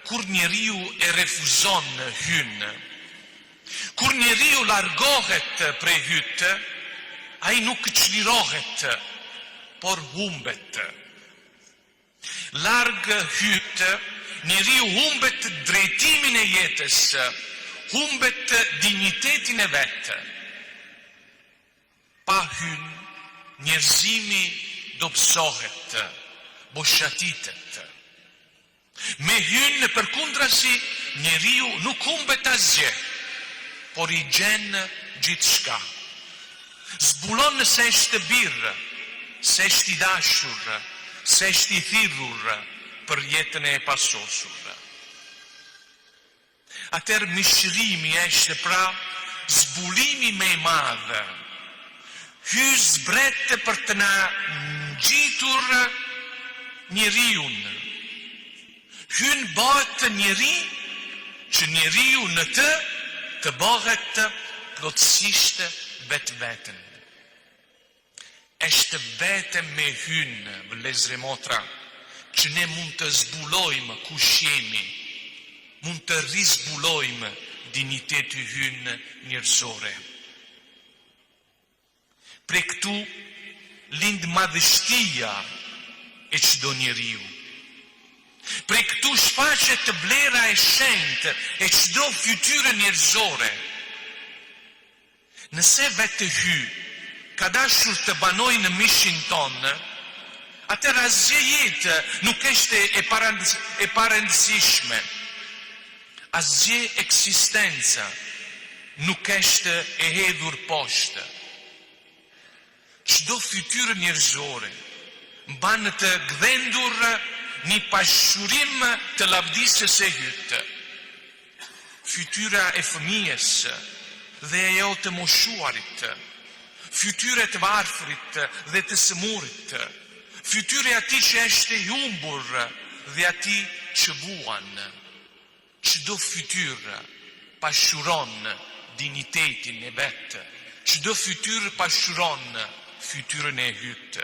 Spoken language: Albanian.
Kur njeriu e refuzon Hynë, kur njeriu largohet prej Hyt, ai nuk çlirohet, por humbet. Larg Hyt, njeriu humbet drejtimin e jetës, humbet dinjitetin e vet. Pa Hyn, njerëzimi dobësohet, boshatitet. Me Hyn përkundrazi njeriu nuk humbet asgjë, por i gjen gjithçka. Zbulon se është bir, se është i dashur, se është i thirrur për jetën e pasosur. Atëherë mishërimi është pra zbulimi më i madh. Hy zbret për të na ngjitur njeriun. Hyn bëhet njeri që njeriu në të të bëhet plotësisht vetveten. Eshtë vetem me Hynë, vëllezër e motra, që ne mund të zbulojmë kush jemi, mund të rizbulojmë dinjiteti hynë njerëzore. Prej këtu lind madhështia e çdo njeriu. Prej këtu shfaqet vlera e shenjtë e çdo fytyre njerëzore. Nëse vetë Hy ka dashur të banojë në mishin tonë, atëherë asgjë jetë nuk është e e parëndësishme. Asgjë ekzistencë nuk është e hedhur poshtë. Çdo fytyrë njerëzore mban të gdhendur një pasqyrim të lavdisë së Hyt. Fytyra e fëmijës dhe ajo të moshuarit, fytyra e të varfrit dhe të sëmurit, fytyra e atij që është i humbur dhe atij që vuan. Çdo fytyrë pasqyron dinjitetin e vet, çdo fytyrë pasqyron fytyrën e Hyt.